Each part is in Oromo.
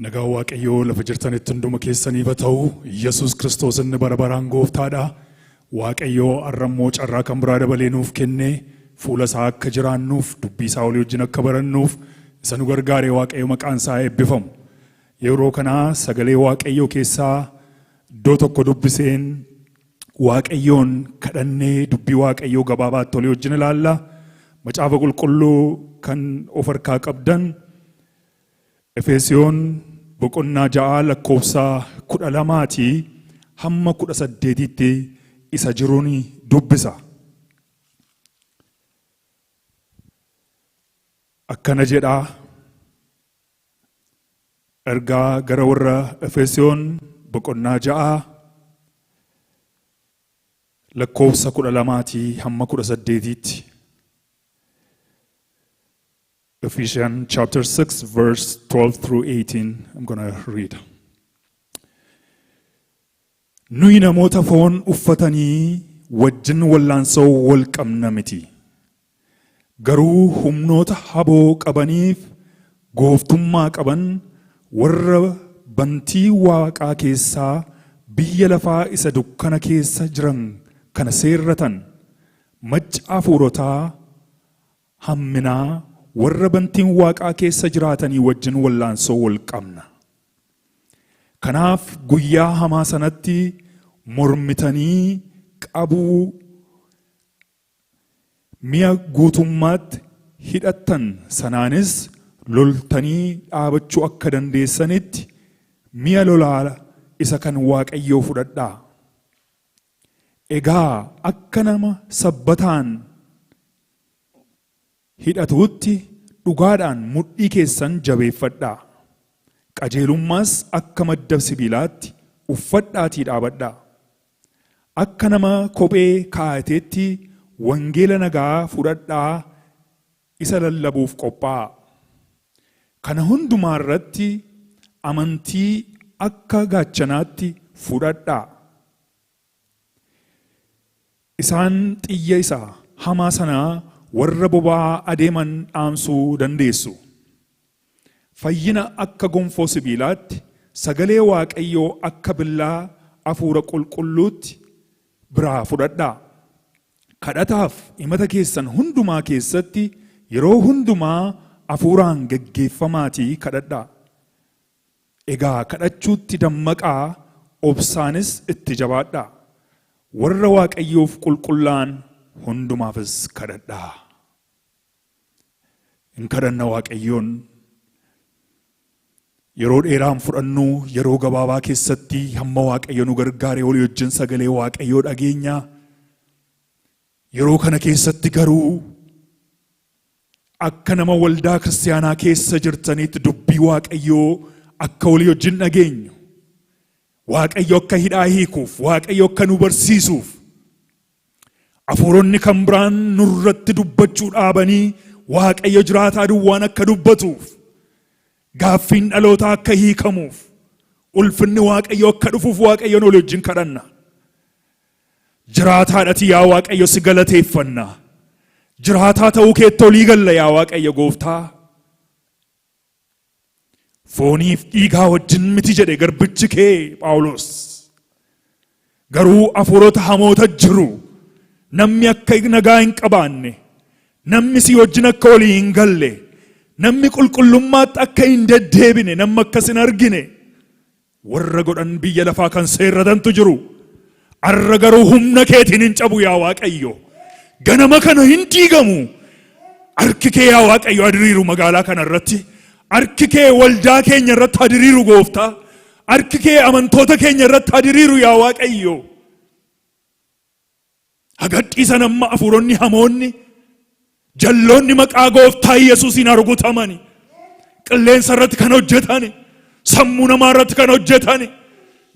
Nagaan Waaqayyoo lafa jirtanitti hunduma keessaniif haa ta'u. Yesuus Kiristoos inni bara baraan gooftaadha. Waaqayyoo har'a immoo carraa kan biraa dabalee nuuf kennee fuula isaa akka jiraannuuf dubbii isaa olii wajjin akka barannuuf isa nu gargaare Waaqayyo maqaan isaa eebbifamu. Yeroo kana sagalee Waaqayyoo keessaa iddoo tokko dubbiseen Waaqayyoon kadhannee dubbii Waaqayyoo gabaabaatti olii wajjin ilaalla. Macaafa qulqulluu kan of harkaa qabdan Efeesiyoon boqonnaa 6 lakkoofsa 12tii hamma 18tti isa jiruun dubbisa. Akkana jedha. Ergaa gara warra Efeesiyoon boqonnaa 6 lakkoofsa 12tii hamma 18tti. Ephesians chapter 6 verse 12 through 18. I'm going to read. Nuyi namoota foon uffatanii wajjin wallaansoo wal qabna miti. Garuu humnoota haboo qabaniif gooftummaa qaban warra bantii waaqaa keessaa biyya lafaa isa dukkana keessa jiran kana seerratan macca hafuurotaa hamminaa warra bantiin waaqaa keessa jiraatanii wajjin wallaansoo wal qabna. Kanaaf guyyaa hamaa sanatti mormitanii qabuu mi'a guutummaatti hidhattan sanaanis loltanii dhaabachuu akka dandeessanitti mi'a lolaa isa kan Waaqayyoo fudhadhaa. Egaa akka nama sabbataan hidhatuutti dhugaadhaan mudhii keessan jabeeffadhaa. Qajeelummaas akka madda sibiilaatti uffadhaatii dhaabadhaa. Akka nama kophee kaa'ateetti wangeela nagaa fudhadhaa isa lallabuuf qophaa'aa. Kana hundumaa irratti amantii akka gaachanaatti fudhadhaa. Isaan xiyya isa hamaa sanaa warra boba'aa adeeman dhaamsuu dandeessu. Fayyina akka gonfoo sibiilaatti, sagalee Waaqayyoo akka billaa hafuura qulqulluutti biraa fudhadhaa. Kadhataaf himata keessan hundumaa keessatti yeroo hundumaa hafuuraan geggeeffamaatii kadhadhaa. Egaa kadhachuutti dammaqaa, obsaanis itti jabaadhaa. Warra Waaqayyoof qulqullaa'an hundumaafis kadhadhaa. In kadhanna Waaqayyoon. Yeroo dheeraan fudhannu yeroo gabaabaa keessatti hamma Waaqayyo nu gargaare olii wajjin sagalee Waaqayyoo dhageenya. Yeroo kana keessatti garuu akka nama waldaa kiristaanaa keessa jirtaniitti dubbii Waaqayyoo akka walii wajjin dhageenyu. Waaqayyo akka hidhaa hiikuuf, Waaqayyo akka nu barsiisuuf, hafuuronni kan biraan nurratti dubbachuu dhaabanii Waaqayyo jiraataa duwwaan akka dubbatuuf, gaaffiin dhalootaa akka hiikamuuf, ulfinni Waaqayyo akka dhufuuf Waaqayyoon walii wajjin kadhanna. Jiraataadhati yaa Waaqayyo si galateeffanna. Jiraataa ta'uu keetti olii galla yaa Waaqayyo gooftaa. Fooniif dhiigaa wajjin miti jedhe garbichi kee Phaawulos. Garuu hafuurota hamoota jiru. Namni akka nagaa hin qabaanne, namni si wajjin akka walii hin galle, namni qulqullummaatti akka hin deddeebine, namni akkas hin argine warra godhan biyya lafaa kan seerratantu jiru. Arra garuu humna keetiin hin cabu yaa Waaqayyo. Ganama kana hin diigamu. Harki kee yaa Waaqayyo adiriiru magaalaa kana irratti. Harki kee waldaa keenya irratti adiriiru gooftaa. Harki kee amantoota keenya irratti adiriiru yaa Waaqayyo. Hagadhiisan amma hafuuronni hamoonni jalloonni maqaa gooftaa Yesuusiin harukutamani. Qilleensa irratti kan hojjetani, sammuu namaa irratti kan hojjetani,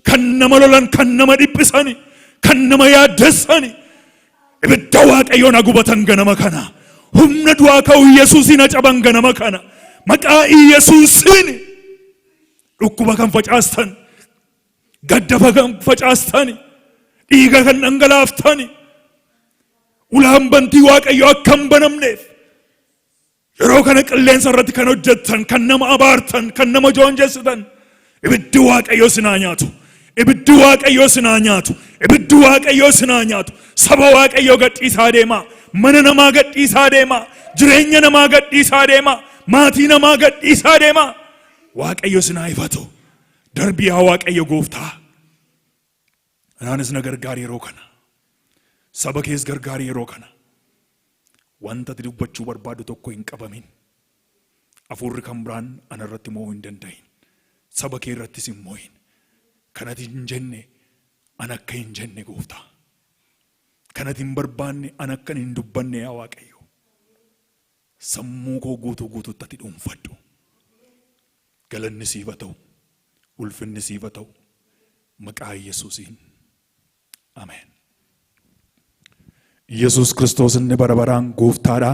kan nama lolan, kan nama dhiphisani, kan nama yaaddessani. Ibidda Waaqayyoon hagubatan ganama kana. Humna du'aa ka'uu Yesuusiin hacaban ganama kana. Maqaa Yesuusiin dhukkuba kan facaastan, gadda kan facaastani, dhiiga kan dhangalaaftani, ulaan bantii Waaqayyo akka hin banamneef Yeroo kana qilleensa irratti kan hojjettan, kan nama abaartan, kan nama joonjessitan, ibiddi Waaqayyoo sinaa nyaatu. Ibiddi Waaqayyoo sinaa nyaatu. Ibiddi Waaqayyoo sinaa nyaatu. Saba Waaqayyoo gadhiisaa deemaa. Mana namaa gadhiisaa deemaa. Jireenya namaa gadhiisaa deemaa. Maatii namaa gadhiisaa deemaa. Waaqayyo sinaa ifatu. Darbii yaa Waaqayyo gooftaa. Anaanis na gargaari yeroo kana. Saba kees gargaari yeroo kana. Wanta ati dubbachuu barbaadu tokko hin qabamin. Hafuurri kan biraan ana irratti mo'uu hin danda'in. Saba kee irrattis hin mo'in. Kan ati hin jenne ana akka hin jenne, gooftaa. Kan ati hin barbaanne ana akka hin dubbanne, yaa Waaqayyo. Sammuu koo guutuu guutuutti ati dhuunfadhu. Galanni siif haa ta'u. Ulfinni siif haa ta'u. Maqaa Yesuusiin. Ameen. Yesuus Kiristoos inni bara baraan gooftaadha.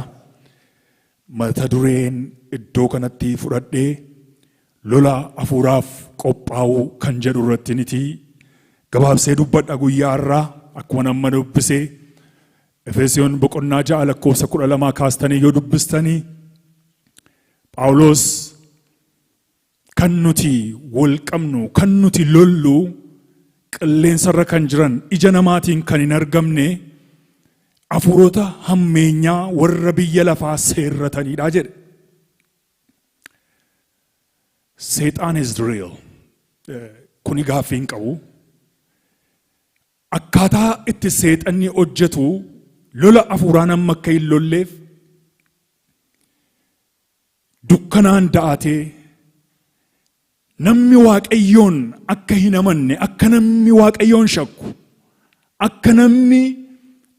Mata dureen iddoo kanatti fudhadhee "Lola hafuuraaf qophaa'uu" kan jedhu irratti niti gabaabsee dubbadha guyyaa har'aa. Akkuma nama dubbisee, Efesoon boqonnaa 6 lakkoofsa 12 kaastanii yoo dubbistanii, Phaawulos kan nuti wal qabnu, kan nuti lollu, qilleensarra kan jiran, ija namaatiin kan hin argamne, hafuurota hammeenyaa warra biyya lafaa seerratanidha jedhe. Seexaan is real. Kuni gaaffii hin qabu. Akkaataa itti seexanni hojjetu, lola hafuuraa nama akka hin lolleef dukkanaan da'atee, namni Waaqayyoon akka hin amanne, akka namni Waaqayyoon shakku, akka namni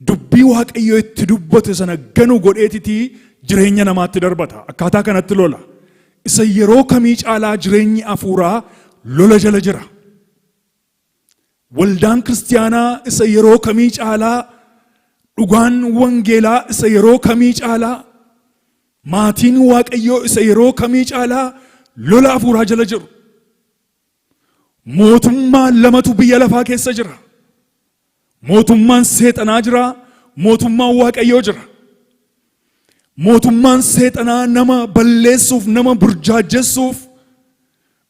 dubbii Waaqayyoo itti dubbate sana ganu godheetitii jireenya namaatti darbata. Akkaataa kanatti lola. Isa yeroo kamii caalaa jireenyi hafuuraa lola jala jira. Waldaan kiristiyaanaa isa yeroo kamii caalaa, dhugaan wangeelaa isa yeroo kamii caalaa, maatiin Waaqayyoo isa yeroo kamii caalaa lola hafuuraa jala jiru. Mootummaa lamatu biyya lafaa keessa jira. Mootummaan seexanaa jira, mootummaan Waaqayyoo jira. Mootummaan seexanaa nama balleessuuf, nama burjaajessuuf,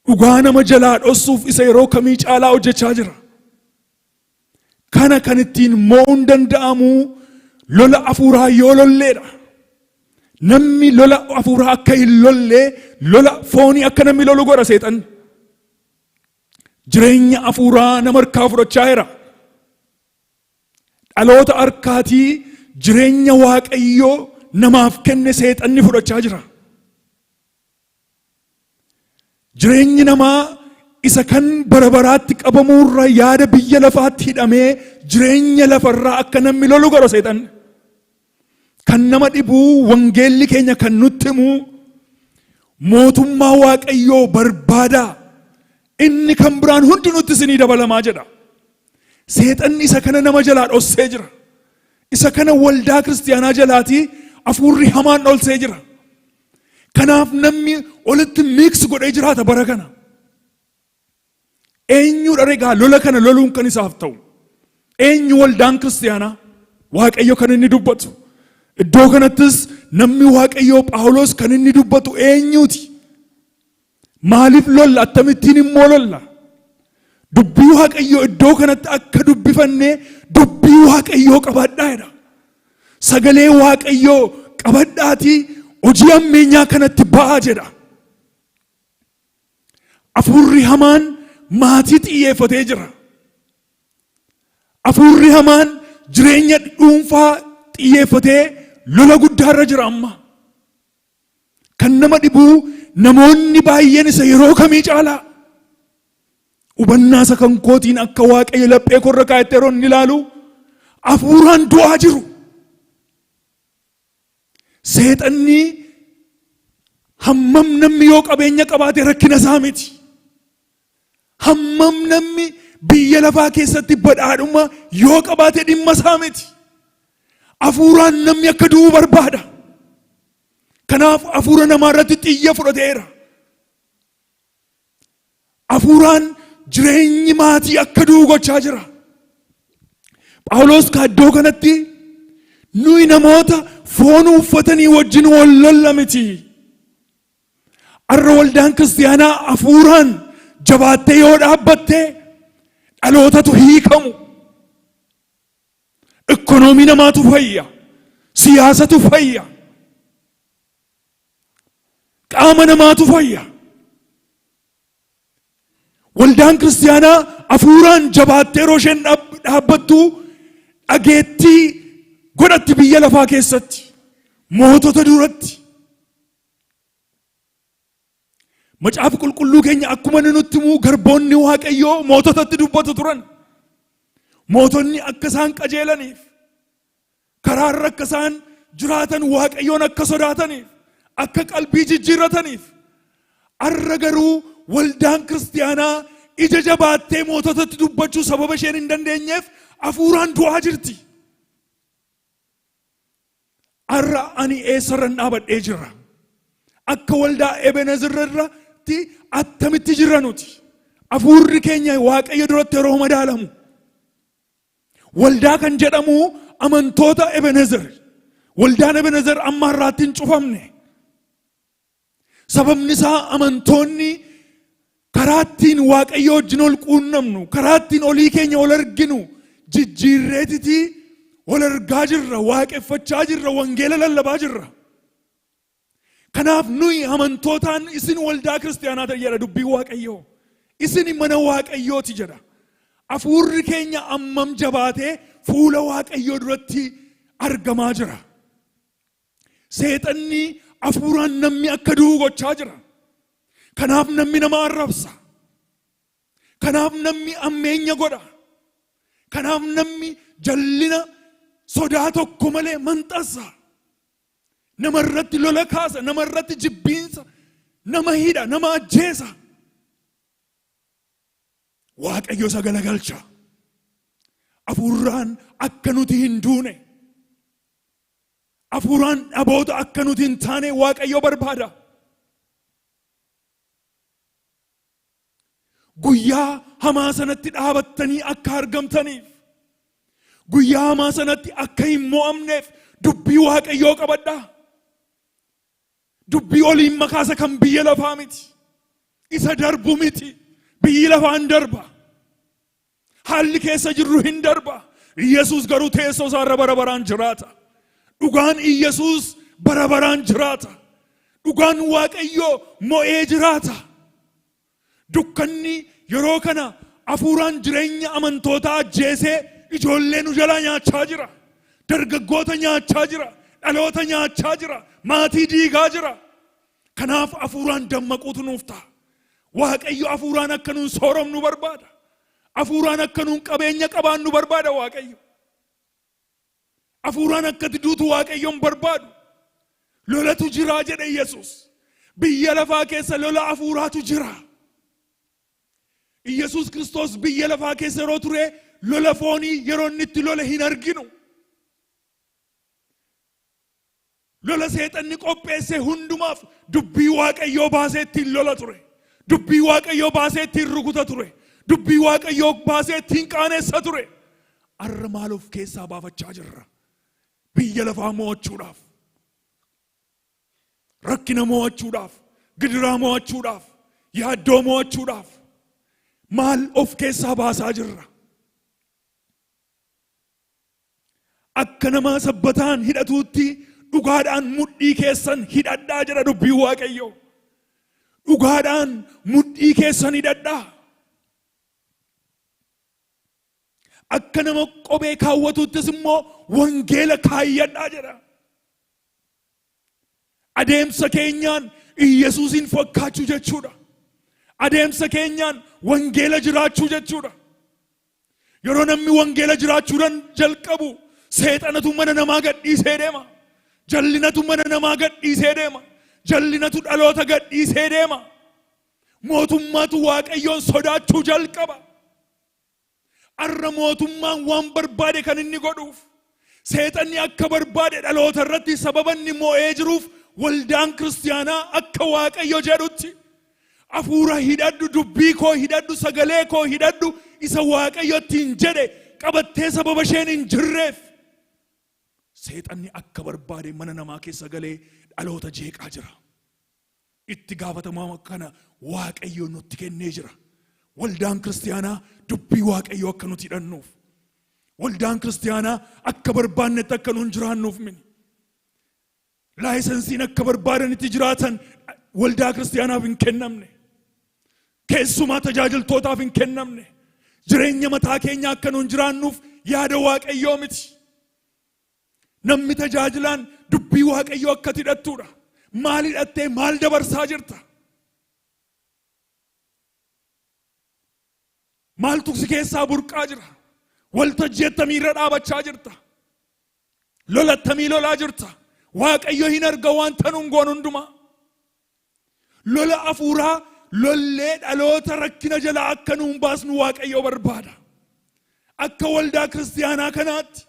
dhugaa nama jalaa dhossuuf isa yeroo kamii caalaa hojjechaa jira. Kana kan ittiin mo'uun danda'amu lola hafuuraa yoo lolleedha. Namni lola hafuuraa akka hin lollee, lola foonii akka namni lolu godha seexanni. Jireenya hafuuraa nama harkaa fudhachaa jira. Dhaloota harkaatii jireenya Waaqayyoo namaaf kenne seexanni fudhachaa jira. Jireenyi namaa isa kan bara baraatti qabamuurra yaada biyya lafaatti hidhamee jireenya lafarraa akka namni lolu godha seexanni. Kan nama dhibuu, wangeelli keenya kan nutti himu, "Mootummaa Waaqayyoo barbaadaa, inni kan biraan hundi nutti isinii dabalamaa" jedha. Seexanni isa kana nama jalaa dhossee jira. Isa kana waldaa kiristiyaanaa jalaatii hafuurri hamaan dhoksee jira. Kanaaf namni walitti mix godhee jiraata bara kana. Eenyudha egaa lola kana loluun kan isaaf ta'u? Eenyu waldaan kiristiyaanaa? Waaqayyo kan inni dubbatu. Iddoo kanattis namni Waaqayyoo Phaawulos kan inni dubbatu eenyuuti? Maaliif lolla? Akkamittiin immoo lolla? Dubbii Waaqayyoo iddoo kanatti akka dubbifannee, dubbii Waaqayyoo qabadhaa jedha. Sagalee Waaqayyoo qabadhaatii hojii ammeenyaa kanatti ba'aa jedha. Hafuurri hamaan maatii xiyyeeffatee jira. Hafuurri hamaan jireenya dhuunfaa xiyyeeffatee lola guddaarra jira amma. Kan nama dhibuu, namoonni baay'een isa yeroo kamii caalaa, hubannaa isa kan kootiin akka Waaqayyo laphee korra kaa'etti yeroo inni ilaalu, hafuuraan du'aa jiru. Seexanni hammam namni yoo qabeenya qabaate rakkina isaa miti. Hammam namni biyya lafaa keessatti badhaadhummaa yoo qabaate dhimma isaa miti. Hafuuraan namni akka du'u barbaada. Kanaaf hafuura namaa irratti xiyya fudhateera. Hafuuraan jireenyi maatii akka du'u gochaa jira. Phaawulos iddoo kanatti Nuyi namoota foon uffatanii wajjin wal lolla miti. Arra waldaan kiristiyaanaa hafuuraan jabaattee yoo dhaabbatte dhalootatu hiikamu. Ikkonoomii namaatu fayya. Siyaasatu fayya. Qaama namaatu fayya. Waldaan kiristiyaanaa hafuuraan jabaattee yeroo isheen dhaabbattu dhageettii godhatti biyya lafaa keessatti mootota duratti. Macaafa qulqulluu keenya akkuma inni nutti himu garboonni Waaqayyoo moototatti dubbatu turan. Mootonni akka isaan qajeelaniif, karaarra akka isaan jiraatan Waaqayyoon akka sodaataniif, akka qalbii jijjiirrataniif. Arra garuu waldaan kiristiyaanaa ija jabaattee moototatti dubbachuu sababa isheen hin dandeenyeef hafuuraan du'aa jirti. Har'a ani eessarran dhaabadhee jira? Akka waldaa Ebenezer irratti attamitti jirra nuti? Hafuurri keenya Waaqayyo duratti yeroo madaalamu. Waldaa kan jedhamu amantoota Ebenezer. Waldaan Ebenezer amma har'aatti hin cufamne. Sababni isaa amantoonni karaa ittiin Waaqayyo wajjin ol quunnamnu, karaa ittiin olii keenya ol arginu jijjiirreetitii wal argaa jirra, waaqeffachaa jirra, wangeela lallabaa jirra. Kanaaf nuyi amantootaan isin waldaa kiristiyaanaa ta'e jedha dubbiin Waaqayyoo. Isin mana Waaqayyooti jedha. Hafuurri keenya ammam jabaatee fuula Waaqayyoo duratti argamaa jira. Seexanni hafuuraan namni akka du'u gochaa jira. Kanaaf namni nama arrabsa. Kanaaf namni ammeenya godha. Kanaaf namni jallina sodaa tokko malee manxansa. Nama irratti lola kaasa, nama irratti jibbiinsa, nama hidha, nama ajjeesa. Waaqayyo isa galagalcha. Hafuuraan akka nuti hin duune. Hafuuraan dhaboota akka nuti hin taane Waaqayyo barbaada. Guyyaa hamaa sanatti dhaabattanii akka argamtaniif, guyyaa hamaa sanatti akka hin mo'amneef dubbii Waaqayyoo qabadhaa. Dubbii oliin makaasa kan biyya lafaa miti. Isa darbu miti. Biyyi lafaa hin darba. Haalli keessa jirru hin darba. Iyyasuus garuu teessoo isaarra bara baraan jiraata. Dhugaan Iyyasuus bara baraan jiraata. Dhugaan Waaqayyoo mo'ee jiraata. Dukkanni yeroo kana hafuuraan jireenya amantootaa ajjeesee ijoollee nu jalaa nyaachaa jira. Dargaggoota nyaachaa jira. Dhaloota nyaachaa jira. Maatii diigaa jira. Kanaaf hafuuraan dammaquutu nuuf ta'a. Waaqayyo hafuuraan akka nuun sooromnu barbaada. Hafuuraan akka nuun qabeenya qabaannu barbaada Waaqayyo. Hafuuraan akka ati duutu Waaqayyo hin barbaadu. Lolatu jira jedhe Yesuus. Biyya lafaa keessa lola hafuuraatu jira. Yesuus Kiristoos biyya lafaa keessa yeroo ture lola foonii yeroo inni itti lole hin arginu. Lola seexanni qopheesse hundumaaf dubbii Waaqayyoo baasee ittiin lola ture. Dubbii Waaqayyoo baasee ittiin rukuta ture. Dubbii Waaqayyoo baasee ittiin qaanessa ture. Arra maal of keessaa baafachaa jirra? Biyya lafaa mo'achuudhaaf. Rakkina mo'achuudhaaf. Gidiraa mo'achuudhaaf. Yaaddoo mo'achuudhaaf. Maal of keessaa baasaa jirra? Akka nama sabbataan hidhatuutti dhugaadhaan mudhii keessan hidhadhaa jedha dubbiin Waaqayyoo. Dhugaadhaan mudhii keessan hidhadhaa. Akka nama kophee kaawwatuuttis immoo wangeela kaayyadhaa jedha. Adeemsa keenyaan Iyyasuusiin fakkaachuu jechuudha. Adeemsa keenyaan wangeela jiraachuu jechuudha. Yeroo namni wangeela jiraachuu jalqabu seexanatu mana namaa gadhiisee deema. Jallinatu mana namaa gadhiisee deema. Jallinatu dhaloota gadhiisee deema. Mootummaatu Waaqayyoon sodaachuu jalqaba. Arra mootummaan waan barbaade kan inni godhuuf seexanni akka barbaade dhaloota irratti sababa inni mo'ee jiruuf waldaan kiristiyaanaa akka Waaqayyo jedhutti hafuura hidhadhu, dubbii koo hidhadhu, sagalee koo hidhadhu isa Waaqayyo ittiin jedhe qabattee sababa isheen hin jirreef Seexanni akka barbaade mana namaa keessa galee dhaloota jeeqaa jira. Itti gaafatamummaa kana Waaqayyo nutti kennee jira. Waldaan kiristaanaa dubbii Waaqayyoo akka nuti hidhannuuf. Waldaan kiristaanaa akka barbaannetti akka nuun jiraannuuf mini. Laayisensiin akka barbaadanitti jiraatan waldaa kiristaanaaf hin kennamne. Keessumaa tajaajiltootaaf hin kennamne. Jireenya mataa keenya akka nuun jiraannuuf yaada Waaqayyoo miti. Namni tajaajilaan dubbii Waaqayyoo akka hidhattuudha. Maal hidhattee maal dabarsaa jirta? Maaltu si keessaa burqaa jira? Waltajjii attamii irra dhaabachaa jirta? Lola attamii lolaa jirta? Waaqayyo hin arga wanta nuun goonu hundumaa. Lola afuuraa lollee dhaloota rakkina jalaa akka nuun baasnu Waaqayyo barbaada. Akka waldaa kiristiyaanaa kanaatti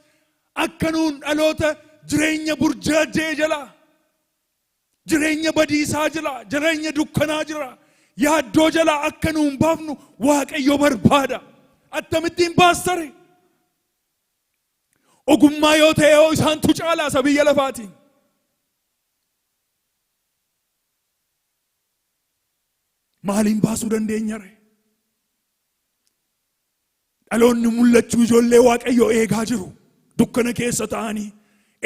akka nuun dhaloota jireenya burjaajee jalaa, jireenya badiisaa jala, jireenya dukkanaa jira, yaaddoo jalaa akka nuun baafnu Waaqayyo barbaada. Akkamittiin baastare? Ogummaa yoo ta'e yoo isaantu caalaa isa biyya lafaatiin. Maaliin baasuu dandeenya ree? Dhaloonni mul'achuu ijoollee Waaqayyoo eegaa jiru. Dukkana keessa ta'anii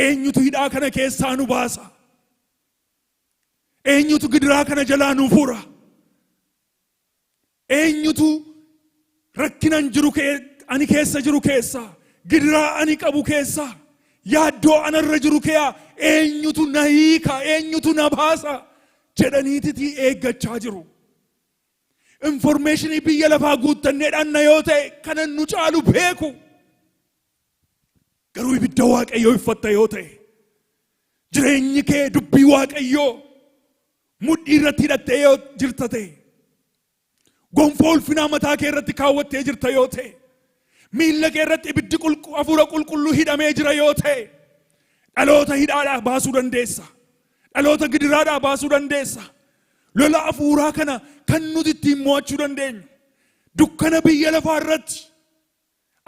eenyutu hidhaa kana keessaa nu baasa? Eenyutu gidiraa kana jalaa nu fura? Eenyutu rakkinan jiru ani keessa jiru keessaa, gidiraa ani qabu keessaa, yaaddoo anarra jiru keeyaa eenyutu na hiika, eenyutu na baasa jedhaniititii eeggachaa jiru. Informationii biyya lafaa guuttannee dhanna yoo ta'e kanan nu caalu beeku. Garuu ibidda Waaqayyoo iffatta yoo ta'e, jireenyi kee dubbii Waaqayyoo mudhii irratti hidhattee yoo jirta ta'e, gonfoo ulfinaa mataa kee irratti kaawwattee jirta yoo ta'e, miilla kee irratti ibiddi hafuura qulqulluu hidhamee jira yoo ta'e, dhaloota hidhaadhaa baasuu dandeessa. Dhaloota gidiraadhaa baasuu dandeessa. Lola hafuuraa kana kan nuti ittiin mo'achuu dandeenyu dukkana biyya lafaa irratti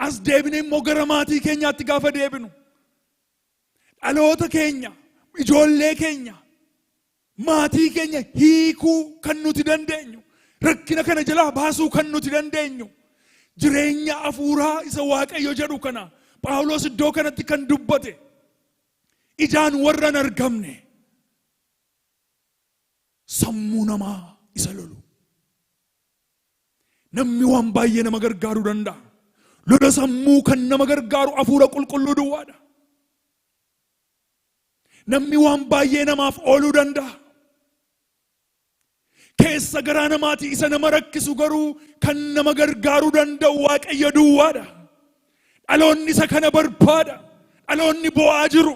as deebine immoo gara maatii keenyaatti gaafa deebinu, dhaloota keenya, ijoollee keenya, maatii keenya hiikuu kan nuti dandeenyu, rakkina kana jalaa baasuu kan nuti dandeenyu, jireenya hafuuraa isa Waaqayyo jedhu kana Phaawulos iddoo kanatti kan dubbate, ijaan warra hin argamne, sammuu namaa isa lolu. Namni waan baay'ee nama gargaaruu danda'a. Lola sammuu kan nama gargaaru hafuura qulqulluu duwwaadha. Namni waan baay'ee namaaf ooluu danda'a. Keessa garaa namaatii isa nama rakkisu garuu kan nama gargaaruu danda'u Waaqayyo duwwaadha. Dhaloonni isa kana barbaada. Dhaloonni bo'aa jiru.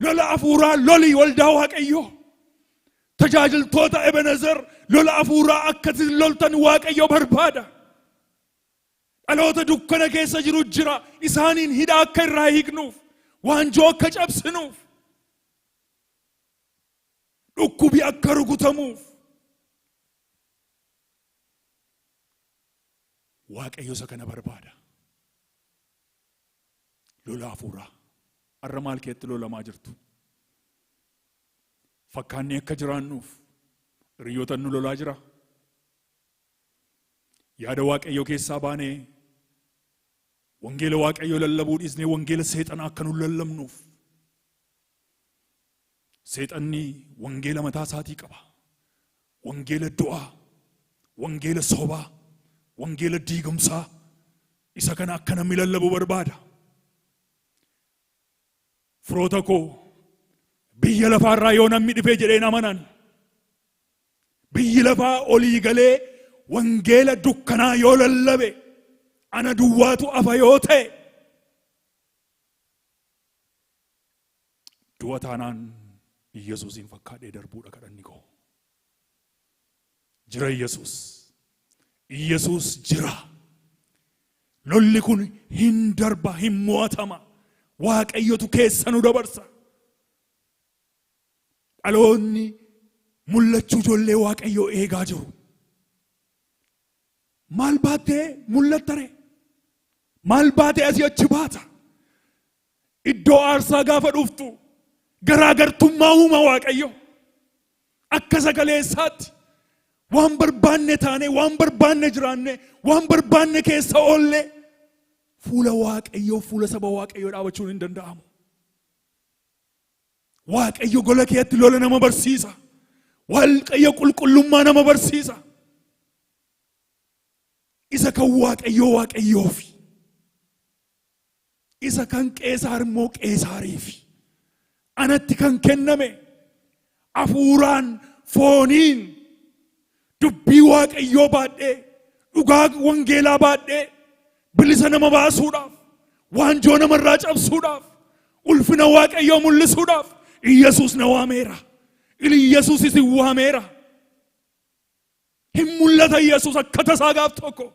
Lola hafuuraa loli, waldaa Waaqayyoo. Tajaajiltoota Ebenezer, lola hafuuraa akkasiin loltan Waaqayyo barbaada. Dhaloota dukkana keessa jiru jira. Isaaniin hidhaa akka irraa hiiknuuf, waanjoo akka cabsinuuf, dhukkubi akka rukutamuuf. Waaqayyo isa kana barbaada. Lola hafuuraa. Har'a maal keetti lolamaa jirtu? Fakkaannee akka jiraannuuf hiriyoota nu lolaa jira. Yaada Waaqayyoo keessaa baanee wangeela Waaqayyoo lallabuu dhiisnee wangeela seexanaa akka nu lallabnuuf. Seexanni wangeela mataa isaatii qaba. Wangeela du'aa, wangeela sobaa, wangeela diigumsaa, isa kana akka namni lallabu barbaada. Firoota koo, biyya lafaarraa yoo namni dhufee jedheen amanan, biyyi lafaa olii galee wangeela dukkanaa yoo lallabe, ana duwwaatu afa yoo ta'e, du'a taanaan Yesuusiin fakkaadhee darbuudha kadhanni koo. Jira Yesuus. Yesuus jira. Lolli kun hin darba, hin mo'atama. Waaqayyotu keessa nu dabarsa. Dhaloonni mul'achuu ijoollee Waaqayyoo eegaa jiru. Maal baattee mul'attare? Maal baatee asii achi baata? Iddoo aarsaa gaafa dhuftu garaagartummaa uuma Waaqayyo. Akka sagalee isaatti waan barbaanne taane, waan barbaanne jiraanne, waan barbaanne keessa oolle fuula Waaqayyoo, fuula saba Waaqayyoo dhaabachuun hin danda'amu. Waaqayyo gola keetti lola nama barsiisa. Waaqayyo qulqullummaa nama barsiisa. Isa kan Waaqayyoo Waaqayyoofi. Isa kan Qeesaar immoo Qeesaariifi. Anatti kan kenname hafuuraan fooniin dubbii Waaqayyoo baadhee, dhugaa wangeelaa baadhee, bilisa nama baasuudhaaf, waanjoo namarraa cabsuudhaaf, ulfina Waaqayyoo mul'isuudhaaf Iyyasuus na waameera. Iyyasuus isin waameera. Hin mul'ata Iyyasuus akka tasaa gaaf tokko.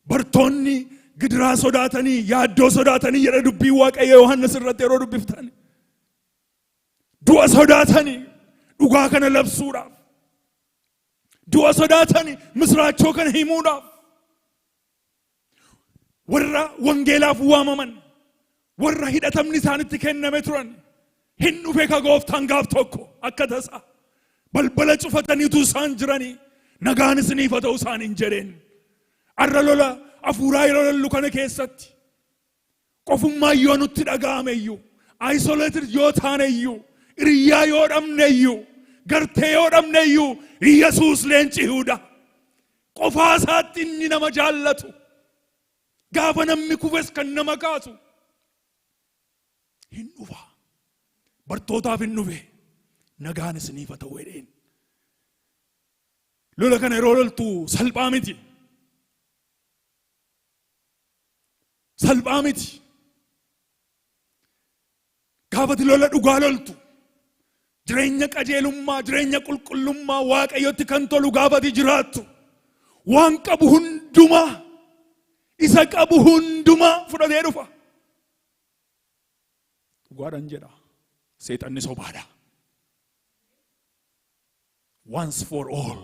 Bartoonni gidiraa sodaatanii, yaaddoo sodaatanii jedha dubbii Waaqayyo Yohaannis irratti yeroo dubbiftan. Du'a sodaatanii dhugaa kana labsuudhaaf. Du'a sodaatanii misraachoo kana himuudhaaf. Warra wangeelaaf waamaman, warra hidhatamni isaanitti kenname turan, hin dhufe ka gooftaan gaaf tokko akka tasaa. Balbala cufataniitu isaan jiranii, nagaan isiniif haa ta'u isaaniin jedheen. Arra lola hafuuraa yeroo lollu kana keessatti qofummaa yoo nutti dhaga'ame iyyuu, isolated yoo taane iyyuu, hiriyyaa yoo dhabne iyyuu, gartee yoo dhabne iyyuu, Iyyasuus leenci Yihuudaa qofaa isaatti inni nama jaallatu, gaafa namni kufes kan nama kaasu hin dhufa. Bartootaaf hin dhufe, nagaan isiniif haa ta'u jedheen. Lola kana yeroo loltu salphaa miti. Salphaa miti. Gaafati lola dhugaa loltu, jireenya qajeelummaa, jireenya qulqullummaa Waaqayyotti kan tolu gaafati jiraattu, waan qabu hundumaa, isa qabu hundumaa fudhatee dhufa. Dhugaadhaan jedha. Seexanni sobaadha. Once for all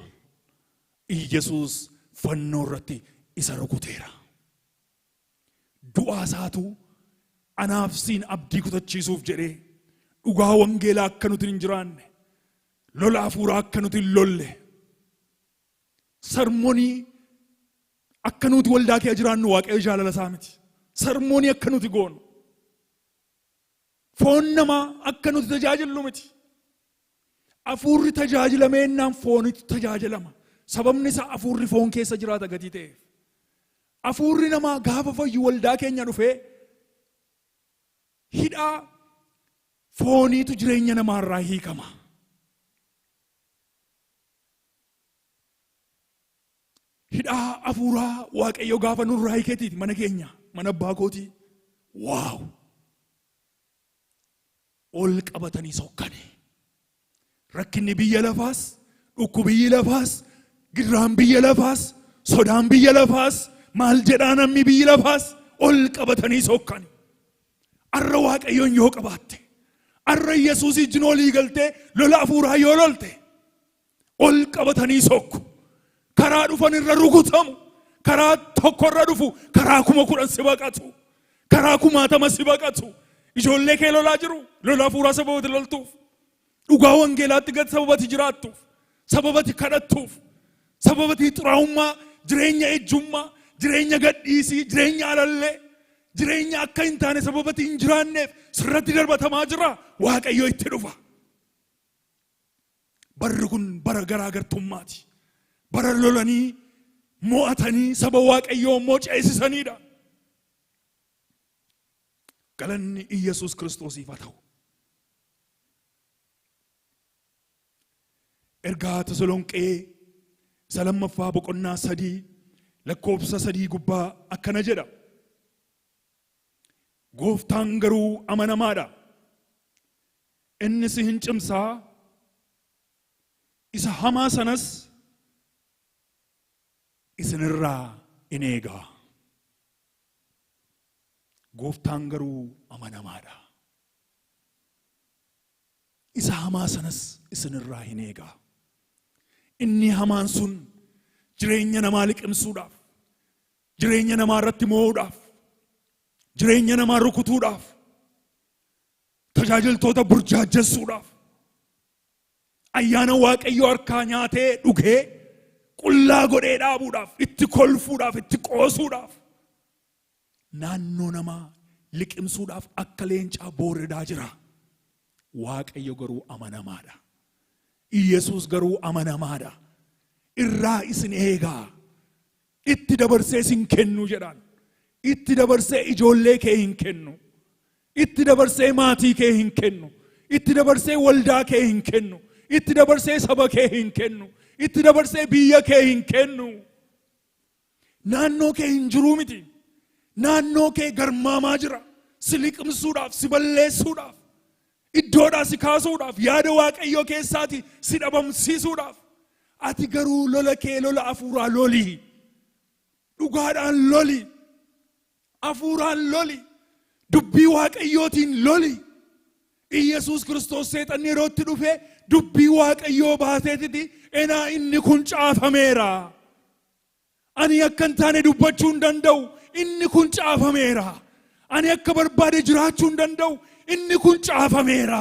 Iyyasuus fannoo irratti isa rukuteera. Du'aa isaatu anaaf siin abdii kutachiisuuf jedhee, dhugaa wangeelaa akka nuti hin jiraanne, lola hafuuraa akka nuti hin lolle, sermonii akka nuti waldaa kee jiraannu Waaqayyo jaalala isaa miti. Sermonii akka nuti goonu, foon namaa akka nuti tajaajillu miti. Hafuurri tajaajilameennaan foonitu tajaajilama. Sababni isaa hafuurri foon keessa jiraata gatii ta'eef. Hafuurri namaa gaafa fayyu waldaa keenya dhufee hidhaa fooniitu jireenya namaarraa hiikama. Hidhaa hafuuraa Waaqayyo gaafa nurraa hiikeetiiti mana keenya, mana abbaa kootii. Wow! Ol qabatanii sokkane. Rakkinni biyya lafaas, dhukkubiyyi lafaas, gidiraan biyya lafaas, sodaan biyya lafaas, maal jedhaa namni biyyi lafaas, ol qabatanii sokkani. Arra Waaqayyoon yoo qabaatte, arra Yesuus ijjin olii galtee lola hafuuraa yoo lolte, ol qabatanii sokku. Karaa dhufan irra rukutamu. Karaa tokko irra dhufu, karaa 10,000 si baqatu. Karaa kumaatama si baqatu. Ijoollee kee lolaa jiru. Lola hafuuraa sababati loltuuf. Dhugaa wangeelaatti gad sababati jiraattuuf. Sababati kadhattuuf. Sababati xuraa'ummaa, jireenya ejjummaa, jireenya gadhiisii, jireenya alallee, jireenya akka hin taane sababati hin jiraanneef sirratti darbatamaa jira. Waaqayyo itti dhufa. Barri kun bara garaagartummaati. Bara lolanii mo'atanii saba Waaqayyoo immoo ceesisaniidha. Galanni Iyyasuus Kiristoosiif haa ta'u. Ergaa Tasalonqee isa lammaffaa boqonnaa 3 lakkoofsa 3 gubbaa akkana jedha. Gooftaan garuu amanamaadha. Inni si hin cimsaa, isa hamaa sanas isinirraa in eega. Gooftaan garuu amanamaadha. Isa hamaa sanas isinirraa hin eega. Inni hamaan sun jireenya namaa liqimsuudhaaf, jireenya namaa irratti mo'uudhaaf, Jireenya namaa rukutuudhaaf, tajaajiltoota burjaajjessuudhaaf, ayyaana Waaqayyoo harkaa nyaatee dhugee qullaa godhee dhaabuudhaaf, itti kolfuudhaaf, itti qoosuudhaaf, naannoo namaa liqimsuudhaaf akka leencaa booridaa jira. Waaqayyo garuu amanamaadha. Iyyasuus garuu amanamaadha. Irraa isin eegaa. Itti dabarsee isin kennu jedhaan. Itti dabarsee ijoollee kee hin kennu. Itti dabarsee maatii kee hin kennu. Itti dabarsee waldaa kee hin kennu. Itti dabarsee saba kee hin kennu. Itti dabarsee biyya kee hin kennu. Naannoo kee hin jiruu miti. Naannoo kee garmaamaa jira. Si liqimsuudhaaf, si balleessuudhaaf, iddoodhaa si kaasuudhaaf, yaada Waaqayyoo keessaati si dhabamsiisuudhaaf. Ati garuu lola kee lola hafuuraa loli. Dhugaadhaan loli. Hafuuraan loli. Dubbii Waaqayyootiin loli. Iyyasuus Kiristoos seexanni yeroo itti dhufe dubbii Waaqayyoo baateetiti enaa inni kun caafameera. Ani akka hin taane dubbachuu hin danda'u. Inni kun caafameera. Ani akka barbaade jiraachuu hin danda'u. Inni kun caafameera.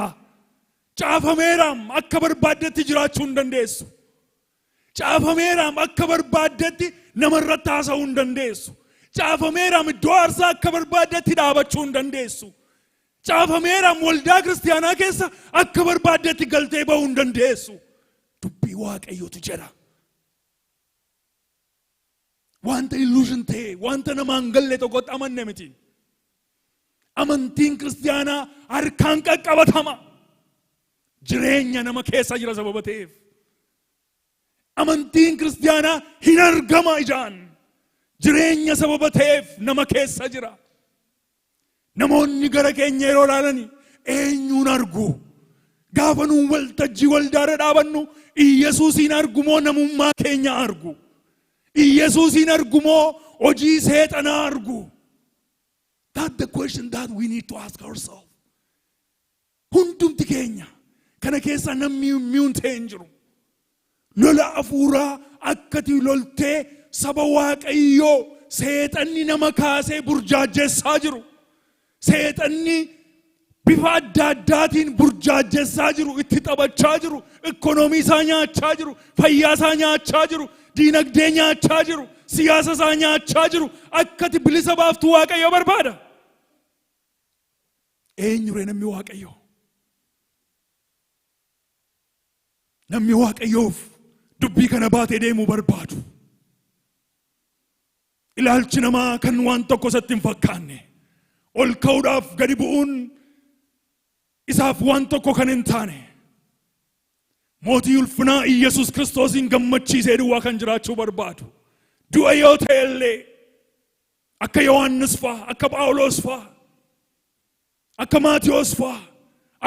Caafameeraam, akka barbaaddetti jiraachuu hin dandeessu. Caafameeraam, akka barbaaddetti namarratti haasa'uu hin dandeessu. Caafameeraam, iddoo aarsaa akka barbaaddetti dhaabachuu hin dandeessu. Caafameeraam, waldaa kiristiyaanaa keessa akka barbaaddetti galtee ba'uu hin dandeessu. Dubbii Waaqayyootu jedha. Wanta illusion ta'e, wanta namaan galle tokkotti amanne miti. Amantiin kiristiyaanaa harkaan qaqqabatama. Jireenya nama keessa jira sababa ta'eef. Amantiin kiristiyaanaa hin argama ijaan. Jireenya sababa ta'eef nama keessa jira. Namoonni gara keenya yeroo ilaalani eenyuun argu? Gaafa nuun waltajjii waldaarra dhaabannu Iyyasuusiin argu moo namummaa keenya argu? Iyyasuusiin argu moo hojii seexanaa argu? That's the question that we need to ask ourselves. Hundumti keenya kana keessaa namni immune ta'e hin jiru. Lola hafuuraa akkati loltee saba Waaqayyoo seexanni nama kaasee burjaajjessaa jiru. Seexanni bifa adda addaatiin burjaajjessaa jiru, itti taphachaa jiru, ikoonoomii isaa nyaachaa jiru, fayyaa isaa nyaachaa jiru, diinagdee nyaachaa jiru, siyaasa isaa nyaachaa jiru. Akkati bilisa baaftu Waaqayyo barbaada. Eenyuree namni Waaqayyo? Namni Waaqayyoof dubbii kana baatee deemuu barbaadu. Ilaalchi namaa kan waan tokko isatti hin fakkaanne. Ol ka'uudhaaf gadi bu'uun isaaf waan tokko kan hin taane. Mootii ulfinaa Iyyasuus Kiristoosiin gammachiisee duwwaa kan jiraachuu barbaadu. Du'a yoo ta'e illee akka Yohaannis fa'aa, akka Phaawulos fa'aa, akka Maatiyos fa'aa,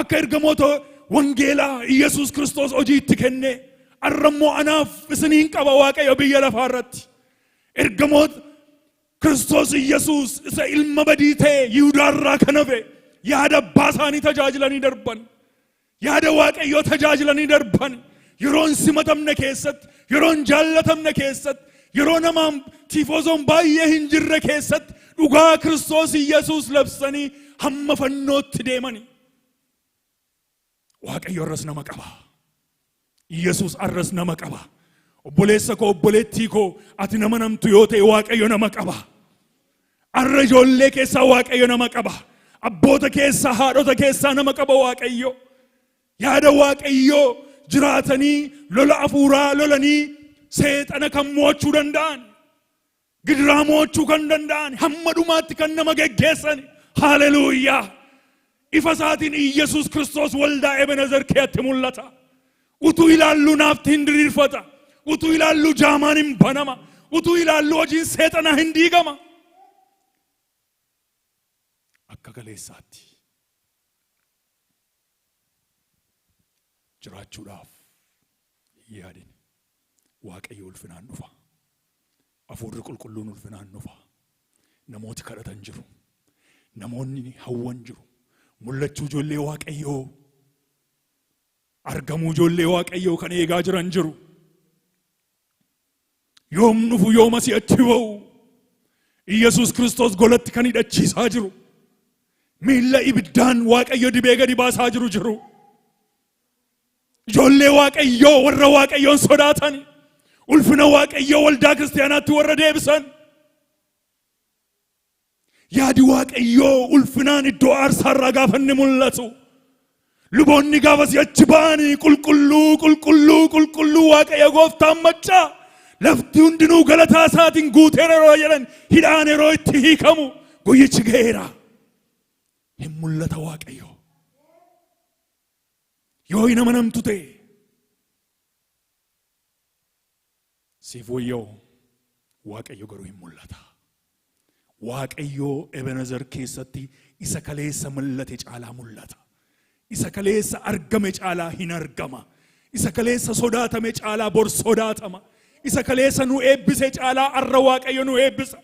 akka ergamoota wangeelaa Iyyasuus Kiristoos hojii itti kenne, arrammoo anaaf isiniin qaba Waaqayyo biyya lafaa irratti. Ergamoota Kiristoos Iyyasuus isa ilma badii ta'e Yihudaarraa kan hafe yaada abbaa isaanii tajaajilanii darban. Yaada Waaqayyoo tajaajilanii darban. Yeroo hin simatamne keessatti, yeroo hin jaallatamne keessatti, yeroo namaan tiifozoon baay'ee hin jirre keessatti dhugaa Kiristoos Iyyasuus labsanii hamma fannootti deemani. Waaqayyo arras nama qaba. Iyyasuus arras nama qaba. Obboleessa koo, obboleettii koo, ati nama namtu yoo ta'e Waaqayyo nama qaba. Arra ijoollee keessaa Waaqayyo nama qaba. Abboota keessaa, haadhota keessaa nama qaba Waaqayyo. Yaada Waaqayyoo jiraatanii lola hafuuraa lolanii seexana kan mo'achuu danda'an, gidiraa mo'achuu kan danda'an, hamma dhumaatti kan nama geggeessan. Haleluuyaa! Ifa isaatiin Iyyasuus Kiristoos waldaa Ebenezer keessatti mul'ata. Utuu ilaallu naafti hin diriirfata. Utuu ilaallu jaamaan hin banama. Utuu ilaallu hojiin seexanaa hin diigama. Akka kaleessaatti jiraachuudhaaf hin yaadin. Waaqayyo ulfinaan dhufa. Hafuurri qulqulluun ulfinaan dhufa. Namooti kadhatan jiru. Namoonni hawwan jiru. Mul'achuu ijoollee Waaqayyoo, argamuu ijoollee Waaqayyoo kan eegaa jiran jiru. Yoom dhufu, yoom asii achi ba'u? Iyyasuus Kiristoos golatti kan hidhachiisaa jiru. Miilla ibiddaan Waaqayyo dibee gadi baasaa jiru jiru. Ijoollee Waaqayyoo warra Waaqayyoon sodaatan, ulfina Waaqayyoo waldaa kiristaanaatti warra deebisan. Yaadi Waaqayyoo ulfinaan iddoo aarsaarraa gaafa inni mul'atu. Luboonni gaafa si'achi ba'anii qulqulluu qulqulluu qulqulluu Waaqayyo gooftaan maccaa lafti hundinuu galataa isaatiin guuteera yeroo jedhan hidhaan yeroo itti hiikamu guyyichi ga'eera. Hin mul'ata Waaqayyo. Yoo hin amanamtu ta'e siif wayyoo, Waaqayyo garuu hin mul'ata. Waaqayyo Ebenezer keessatti isa kaleessa mul'ate caalaa mul'ata. Isa kaleessa argame caalaa hin argama. Isa kaleessa sodaatame caalaa bor sodaatama. Isa kaleessa nu eebbise caalaa arra Waaqayyo nu eebbisa.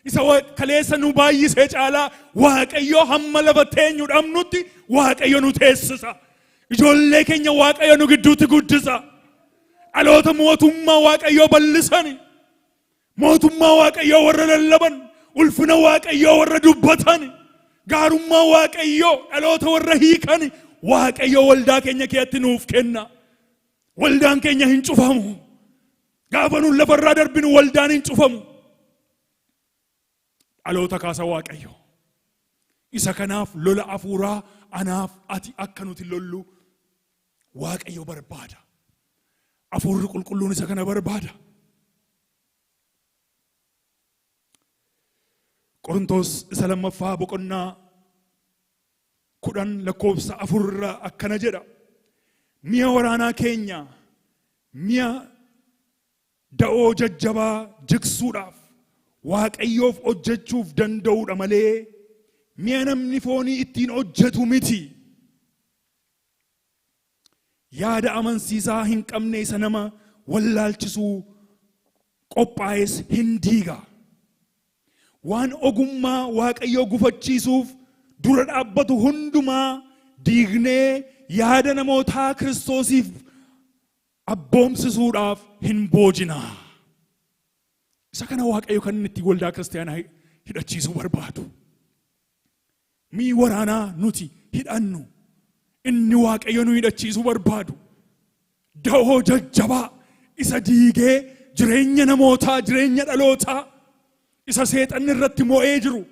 Isa kaleessa nu baay'ise caalaa Waaqayyo hamma lafa teenyu dhabnutti Waaqayyo nu teessisa. Ijoollee keenya Waaqayyo nu gidduutti guddisa. Dhaloota mootummaa Waaqayyoo bal'isani. Mootummaa Waaqayyoo warra lallaban, ulfina Waaqayyoo warra dubbatan, gaarummaa Waaqayyoo dhaloota warra hiikan Waaqayyo waldaa keenya keessatti nuuf kenna. Waldaan keenya hin cufamu. Gaafa nuun lafarraa darbinu waldaan hin cufamu. Dhaloota kaasa Waaqayyo. Isa kanaaf lola afuuraa anaaf ati akka nuti lollu Waaqayyo barbaada. Afuurri qulqulluun isa kana barbaada. Qorontoos isa lammaffaa boqonnaa 10 lakkoofsa 4 irraa akkana jedha. Mi'a waraanaa keenya mi'a da'oo jajjabaa jigsuudhaaf Waaqayyoof hojjechuuf danda'uudha malee mi'a namni foonii ittiin hojjetu miti. Yaada amansiisaa hin qabne isa nama wallaalchisuu qophaa'es hin diiga. Waan ogummaa Waaqayyoo gufachiisuuf dura dhaabbatu hundumaa diignee yaada namootaa Kiristoosiif abboomsisuudhaaf hin boojina. Isa kana Waaqayyo kan inni itti waldaa kiristaanaa hidhachiisuu barbaadu. Mi'i waraanaa nuti hidhannu inni Waaqayyo nu hidhachiisuu barbaadu. Da'oo jajjabaa isa diigee jireenya namootaa, jireenya dhalootaa isa seexanni irratti mo'ee jiru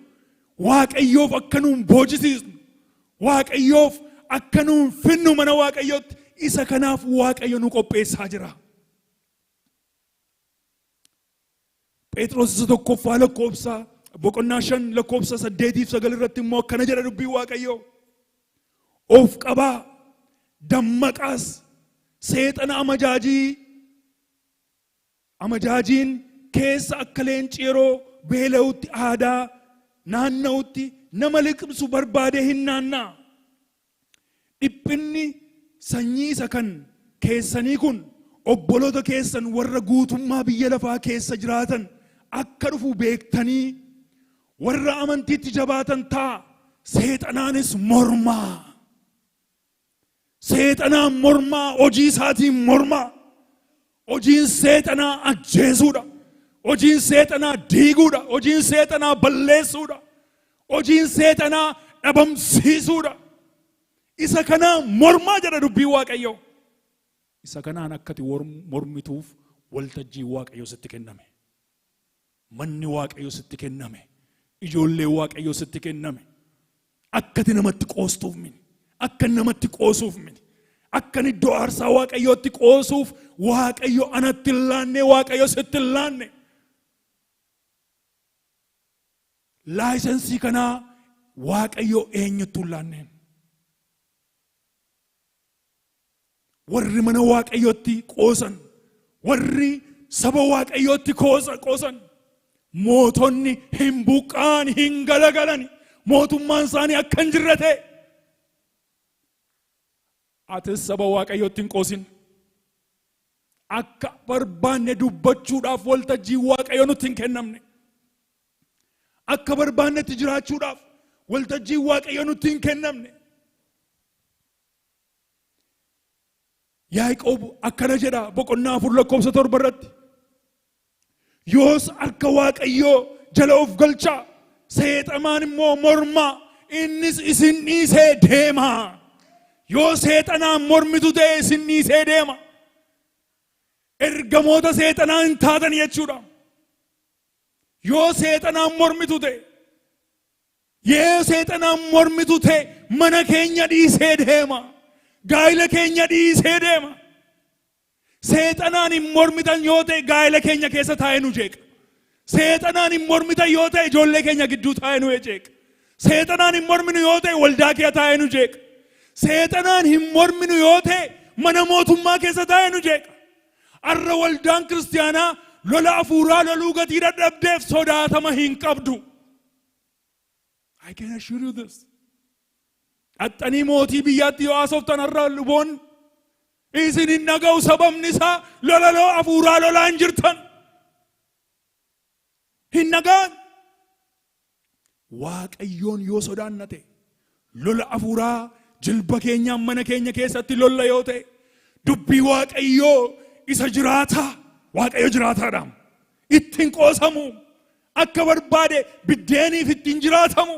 Waaqayyoof akka nuun boojisiisnu, Waaqayyoof akka nuun finnu mana Waaqayyootti isa kanaaf Waaqayyo nu qopheessaa jira. Phexros isa tokkoffaa lakkoofsa boqonnaa 5 lakkoofsa 8f 9 irratti immoo akkana jedha dubbiin Waaqayyoo. Of qabaa, dammaqaas, seexana amajaajiin keessa akka leenci yeroo beela'utti aadaa naanna'utti nama liqimsu barbaadee hin naanna'a. Dhiphinni sanyii isa kan keessanii kun obboloota keessan warra guutummaa biyya lafaa keessa jiraatan akka dhufu beektanii warra amantiitti jabaatan ta'a, seexanaanis mormaa. Seexanaan mormaa, hojii isaatiin mormaa. Hojiin seexanaa ajjeesuudha. Hojiin seexanaa diiguudha. Hojiin seexanaa balleessuudha. Hojiin seexanaa dhabamsiisuudha. Isa kanaa mormaa jedha dubbiin Waaqayyoo. Isa kanaan akkati mormituuf waltajjiin Waaqayyoo sitti kenname. Manni Waaqayyoo sitti kenname. Ijoolleen Waaqayyoo sitti kenname. Akkati namatti qoostuuf miti. Akka namatti qoosuuf miti. Akkan iddoo aarsaa Waaqayyootti qoosuuf Waaqayyo anatti hin laanne, Waaqayyo sitti hin laanne. Laayisensii kanaa Waaqayyo eenyuttu hin laanneen. Warri mana Waaqayyootti qoosan, warri saba Waaqayyootti qoosan, mootonni hin buqqa'an, hin galagalan, mootummaan isaanii akka hin jirre ta'e. Atis saba Waaqayyootti hin qoosin. Akka barbaanne dubbachuudhaaf waltajjiin Waaqayyoo nutti hin kennamne. Akka barbaannetti jiraachuudhaaf waltajjiin Waaqayyoo nutti hin kennamne. Yaaqoob akkana jedha boqonnaa 4 lakkoofsa 7 irratti. Yoos harka Waaqayyoo jala of galchaa, seexamaan immoo mormaa, Innis isin dhiisee deema. Yoo seexanaan mormitu ta'e, isin dhiisee deema. Ergamoota seexanaa hin taatan jechuudha. Yoo seexanaan mormitu ta'e, yoo seexanaan mormitu ta'e, mana keenya dhiisee deema. Gaa'ila keenya dhiisee deema. Seexanaan hin mormitan yoo ta'e, gaa'ila keenya keessa taa'ee nu jeeqa. Seexanaan hin mormitan yoo ta'e, ijoollee keenya gidduu taa'ee nu jeeqa. Seexanaan hin morminu yoo ta'e, waldaa kee taa'ee nu jeeqa. Seexanaan hin morminu yoo ta'e, mana mootummaa keessa taa'ee nu jeeqa. Arra waldaan kiristaanaa lola afuuraa loluu gatii dadhabdeef sodaatama hin qabdu. I can assure you this. Dhaxxanii mootii biyyaatti yoo haasoftan, har'a luboon isin hin dhaga'u. Sababni isaa lola loo afuuraa lolaa hin jirtan. Hin dhaga'an. Waaqayyoon yoo sodaanna ta'e, lola afuuraa jilba keenyaan mana keenya keessatti lolla yoo ta'e, dubbii Waaqayyoo isa jiraataa, Waaqayyo jiraataadha. Ittiin qoosamu, akka barbaade biddeeniif ittiin jiraatamu.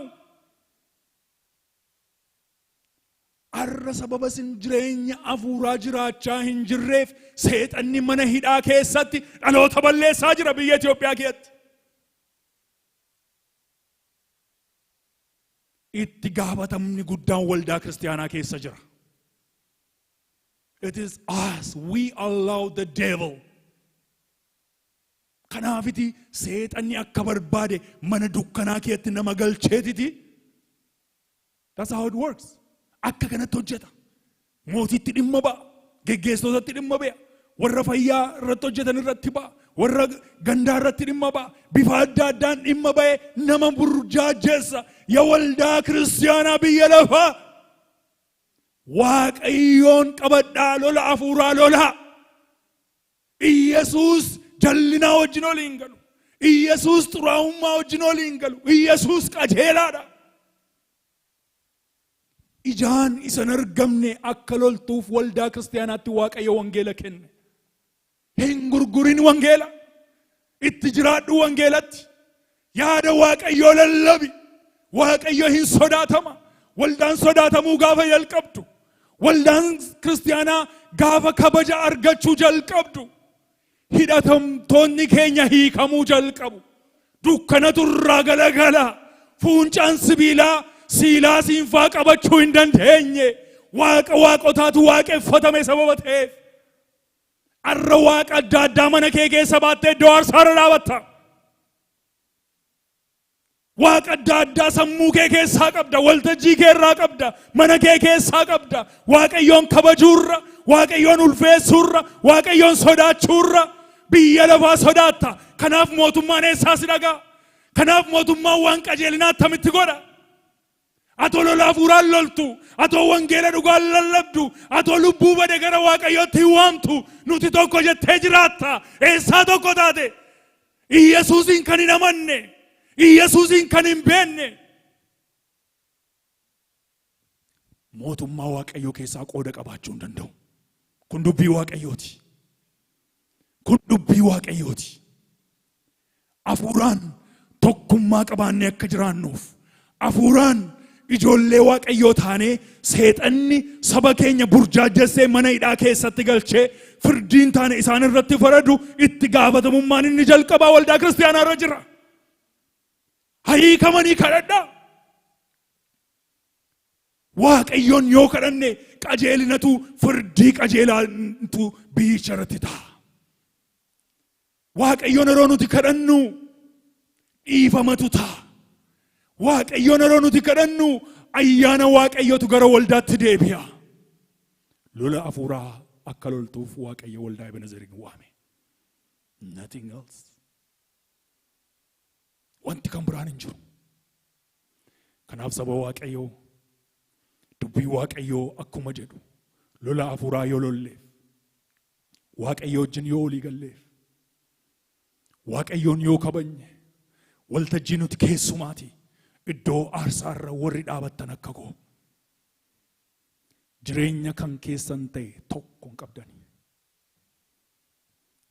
Arra sababa isin jireenya afuuraa jiraachaa hin jirreef, seexanni mana hidhaa keessatti dhaloota balleessaa jira biyya Itoophiyaa keessatti. Itti gaafatamni guddaan waldaa kiristaanaa keessa jira. It is us, we allow the devil. Kanaafiti seexanni akka barbaade mana dukkanaa keessatti nama galcheetiti. That's how it works. Akka kanatti hojjeta. Mootiitti dhimma ba'a. Geggeessitootatti dhimma ba'a. Warra fayyaa irratti hojjetan irratti ba'a. Warra gandaa irratti dhimma ba'a. Bifa adda addaan dhimma ba'e nama burjaajessa. Ya waldaa kiristaanaa biyya lafaa, Waaqayyoon qabadhaa, lola hafuuraa lolaa. Iyyasuus jallinaa wajjin olii hin galu. Iyyasuus xuraa'ummaa wajjin olii hin galu. Iyyasuus qajeelaadha. Ijaan isan argamne akka loltuuf waldaa kiristaanaatti Waaqayyo wangeela kenne. Hin gurgurin wangeela. Itti jiraadhu wangeelatti. Yaada Waaqayyoo lallabi. Waaqayyo hin sodaatama. Waldaan sodaatamuu gaafa jalqabdu, waldaan kiristaanaa gaafa kabaja argachuu jalqabdu, hidhatamtoonni keenya hiikamuu jalqabu. Dukkanatu irraa galagala. Fuuncaan sibiilaa Siilaasiin faa qabachuu hin dandeenye. Waaqa waaqotaatu waaqeffatame sababa ta'eef. Arra waaqa adda addaa mana kee keessa baattee iddoo aarsaarra dhaabatta. Waaqa adda addaa sammuu kee keessaa qabda, waltajjii kee irraa qabda, mana kee keessaa qabda. Waaqayyoon kabajuurra, Waaqayyoon ulfeessuurra, Waaqayyoon sodaachuurra biyya lafaa sodaatta. Kanaaf mootummaan eessaa si dhagaa? Kanaaf mootummaan waan qajeelinaa attamitti godha? Atoo lola hafuuraan loltu, atoo wangeela dhugaan lallabdu, atoo lubbuu bade gara Waaqayyootti hin waamtu, nuti tokko jettee jiraatta. Eessaa tokko taate? Iyyasuusiin kan hin amanne, Iyyasuusiin kan hin beekne, mootummaa Waaqayyoo keessaa qooda qabaachuu hin danda'u. Kun dubbii Waaqayyooti. Kun dubbii Waaqayyooti. Afuuraan tokkummaa qabaannee akka jiraannuuf, afuuraan ijoollee Waaqayyoo taanee, seexanni saba keenya burjaajessee mana hidhaa keessatti galchee firdiin taane isaan irratti faradu, itti gaafatamummaan inni jalqabaa waldaa kiristaanaa irra jira. Hiikamanii kadhadhaa. Waaqayyoon yoo kadhanne, qajeelinatu, firdii qajeelaatu biyyicha irratti ta'a. Waaqayyoon yeroo nuti kadhannu, dhiifamatu ta'a. Waaqayyoon yeroo nuti kadhannu, ayyaana Waaqayyootu gara waldaatti deebi'a. Lola hafuuraa akka loltuuf Waaqayyo waldaa Ebenezerin waame. Nothing else. Wanti kan biraan hin jiru. Kanaaf saba Waaqayyoo, dubbii Waaqayyoo akkuma jedhu, lola hafuuraa yoo lolleef, Waaqayyo wajjin yoo walii galleef, Waaqayyoon yoo kabajne, waltajjii nuti keessumaati. Iddoo aarsaarra warri dhaabattan akka koo jireenya kan keessan ta'e tokko hin qabdani.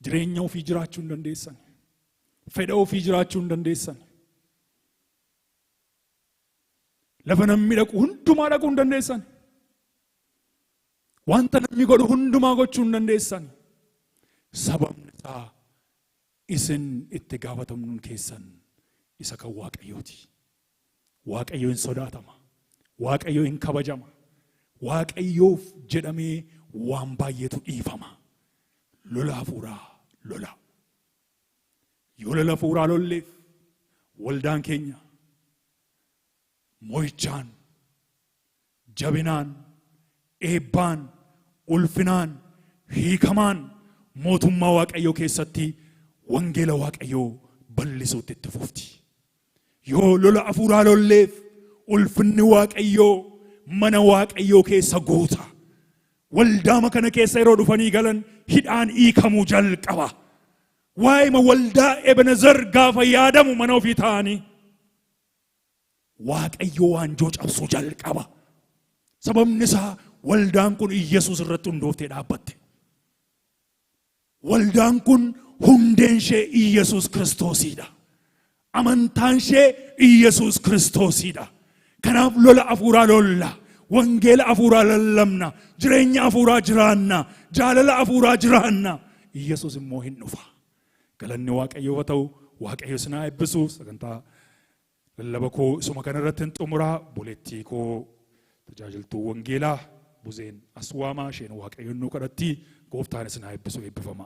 Jireenya ofii jiraachuu hin dandeessan. Fedha ofii jiraachuu hin dandeessan. Lafa namni dhaqu hundumaa dhaquu hin dandeessan. Wanta namni godhu hundumaa gochuu hin dandeessan. Sababni isaa isin itti gaafatamnuun keessan isa kan Waaqayyooti. Waaqayyo hin sodaatama. Waaqayyo hin kabajama. Waaqayyoof jedhamee waan baay'eetu dhiifama. Lola hafuuraa lola. Yoo lola hafuuraa lolleef waldaan keenya mo'ichaan, jabinaan, eebbaan, ulfinaan, hiikamaan mootummaa Waaqayyoo keessatti wangeela Waaqayyoo bal'isuutti itti fufti. Yoo lola hafuuraa lolleef ulfinni Waaqayyoo mana Waaqayyoo keessa guuta. Waldaama kana keessa yeroo dhufanii galan hidhaan hiikamuu jalqaba. Waa'ima waldaa Ebenezer gaafa yaadamu mana ofii ta'anii Waaqayyo waanjoo cabsuu jalqaba. Sababni isaa waldaan kun Iyyasuus irratti hundooftee dhaabbatte. Waldaan kun hundeen ishee Iyyasuus Kiristoosiidha. Amantaan ishee Iyyasuus Kiristoosiidha. Kanaaf lola hafuuraa lolla. Wangeela hafuuraa lallabna. Jireenya hafuuraa jiraanna. Jaalala hafuuraa jiraanna. Iyyasuus immoo hin dhufa. Galanni Waaqayyoof haa ta'u. Waaqayyo isin haa eebbisu. Sagantaa lallaba koo isuma kanarratti hin xumuraa. Obboleettii koo tajaajiltuu wangeelaa Buzeen Aswaamaa isheen Waaqayyoon nu kadhatti. Gooftaan isin haa eebbisu, eebbifama.